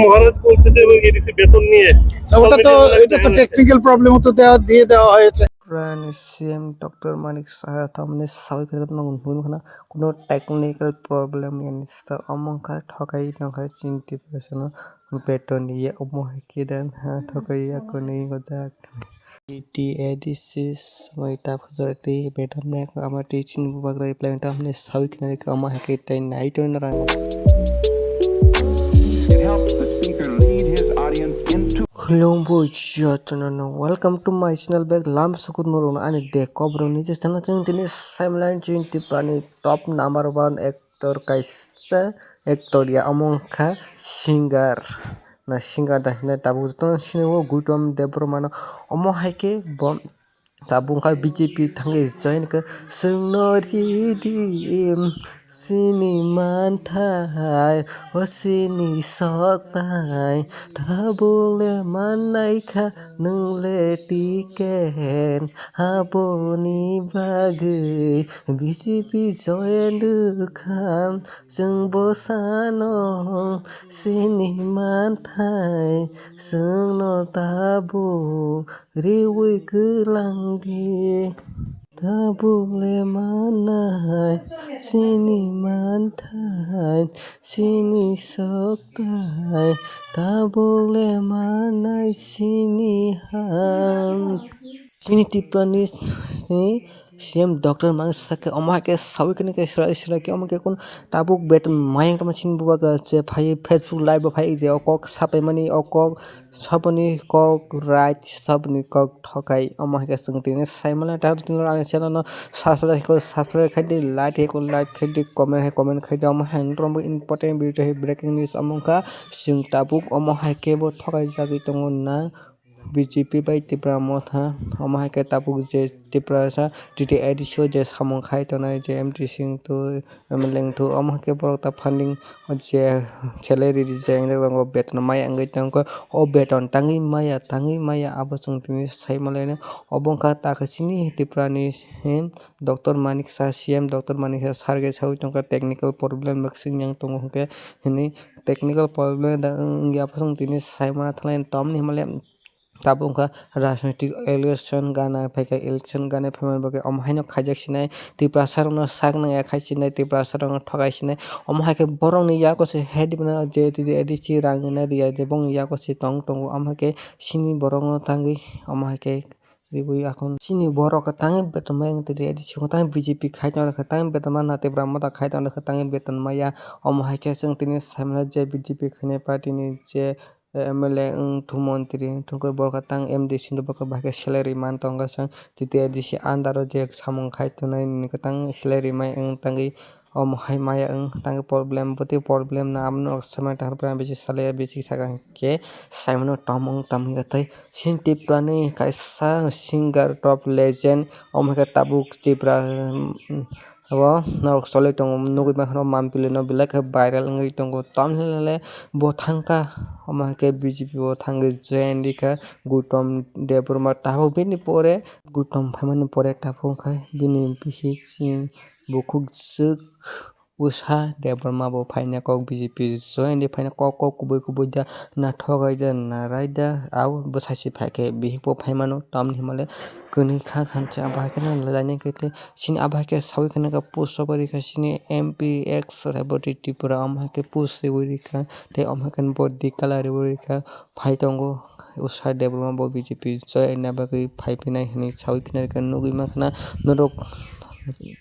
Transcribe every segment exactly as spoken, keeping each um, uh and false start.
মহারাজ বলছে যে ওই এডিসি বেতন নিয়ে না, ওটা তো, সামনে এটা তো টেকনিক্যাল প্রবলেম, তো দেওয়া, দিয়ে দেওয়া হয়েছে। প্রাণী সিএম ডক্টর মানিক সাহা থামনে সাউই করে কোনো হুন খানা কোনো টেকনিক্যাল প্রবলেম নিয়ে নিশ্চয় অমংখা ঠকাই নখাই চিন্তি পেছানো বেতন নিয়ে অমহে কিদান হা ঠকাই আকনি গজাক। T T A D C সময় তাপ খজর একটি বেতন mek আমার টিচিং বুবাগ্রাই প্ল্যান তামনে সাউই কিনারে কামা হাকে তাই night on run. It helps the speaker lead his audience into Khulumbo jotono no. Welcome to my channel back. Lam sukut norong ani de kobrong ni je channel ching tini timeline ching Tripura ni top number one actor kaisa actor ya omo kha singer. Na singer da hinai tabuk jotono sini o Gautam Debbarma no omo hai khe bo tabuk kha B J P thangwi join khe chwngno ridi. Sini manthai, o sini sokthai, tabuk le mannai kha nwng le ticket. Aboni bagwi B J P join rwkha chwng bwsano. Sini manthai, chwngno tabuk riwi kwlangdi. Tabuk le mannai, sini manthai, sini sokthai, tabuk le mannai, sini ham. Chini Tripura ni, ni C M doctor mang sake omo hai khe sawi khe sra sra khe omo khe kun tabuk beton mayang tama chini bubagra che phai Facebook live bo phai je o kok sapai mani o kok saboni kok right saboni kok thokai omo hai khe chwng tini sai mano ta tini ani channel no subscribe khe subscribe khai di like khe like khai di comment hai comment khai di omo hai norok important video hai breaking news omo kha chwng tabuk omo hai khe bo thokai jagwi tongo na. B J P bai Tipra Motha, omo hai khe tabuk je Tiprasa T T A D C o je samung khai tongnai je M T Singh tu, M L A wngthu, omo hai khe borok ta funding je salary rijak wngwi tongo, beton maya wngwi tongo, o beton tangwi maya, tangwi maya abo chwng tini sai manlaino. Obo wngkha ta khe chini Tripura ni doctor Manik Saha, C M doctor Manik Saha sir khe saui tongkha technical problem baksa wng tongo hwnkhe hinwi technical problem da wngya abo chwng tini sai mana thanglai tamni hwnmale. Tabuk wngkha rajnoitik election gana phaikha, election gana phaimani bagwi omo haino khaijak sinai, Tiprasa rokno sak nangya khai sinai, Tiprasa rokno thokai sinai. Omo hai khe borokni yago se head mano je tini A D C rang rwna riya je bongni yago se tong tongo, omo hai khe sini borokno tangwi omo hai khe riwi akhon sini borok tangwi beton maya wng tini A D C tangwi B J P khai tongkha, tangwi beton ma na Tipra Motha khai tongkha, tangwi beton maya. Omo hai khe chwng tini sai mano je B J P khainai party ni je M L A wngthu montri wngthu khe borok tang M D C ni borok bahai khe salary man tongkha chwng T T A D C under o je samung khai tongnai ni kwtang salary mai wng tangwi omo hai maya wng tangwi problem bwtwi problem no abono rok swmai tahar bisi salai bisi saka hinkhe saimano tom wng tom hinkhe tei chini Tripura ni kaisa singer top legend omo hai khe tabuk Tripura. Abo norok choli tongo nugui mankhano mampili no belai khe viral wngwi tongo tamni hwnle bo thangkha omo hai khe B J P o thangwi join rikha Gautam Debbarma tabuk bini pore Gautam phaimani pore tabuk wngkha bini bihik chini bukhuk swk Usha Debbarma bo phaina kok B J P join rwi phaina kok kok kubui kubui da na thogai da na rai da au bwsai se phaikhe bihik bo phaimano tamni hwnle. Kwnwi kha khancha abo hai kheno lainai khe tei chini abo hai khe saui kheno kha post rok bai rikha chini M P ex Reboti Tripura omo hai khe post riui rikha tei omo hai kheno bo declare riui rikha phai tongo Usha Debbarma bo B J P join na bagwi phai phinai hinwi saui kheno rikha nugui mankha na norok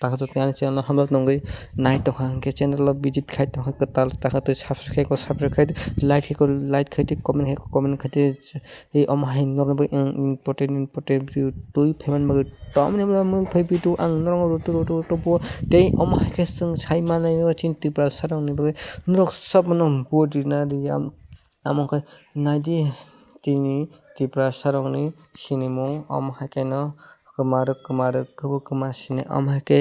takha jotoni ani channel no hamjak nungui nai tongkha hinkhe channel o visit khai tongkha kwtal takha tei subscribe khai ko subscribe khai like khai ko like khai tei comment khai ko comment khai tei. Tei omo hai norokno bagwi ang important important video twi phaimani bagwi tamni hwnba mung phai video ang norokno roto roto roto bo tei omo hai khe chwng sai manai o chini Tiprasa rokni bagwi norok sob no vote rina rwya amo khe naidi tini Tiprasa rokni sinimung omo hai kheno kwmarwk kwmarwk kwbwi kwma sini omo hai khe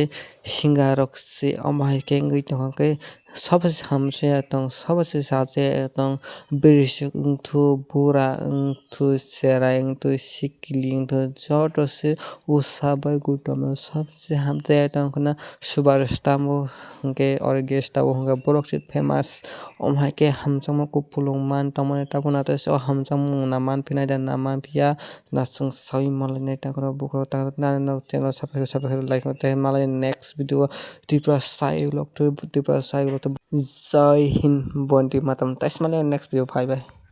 singa rok se omo hai khe wngwi tongkha khe. Sobo se hamsaya tong, sobo se sachaya tong, birisik wngthu, bura wngthu, cherai wngthu, sikili wngthu, joto se usa bai kutom no sobo se hamsaya tong khwna. Super star bo hwnkhe oro guest abo hwnkhe borok se famous, omo hai khe hamjakma kupulung man tongmani tabuk naithotok se o hamjakmung na manphinai da na manphiya. Na chwng sawi manlainai takhorok bukhorok takhorok nani nok channel subscribe subscribe like tei malai next video Tripura sai ulok tu Tripura sai ulok tu. Jai Hind, Bonti Mataram, taismani next video, bye bye.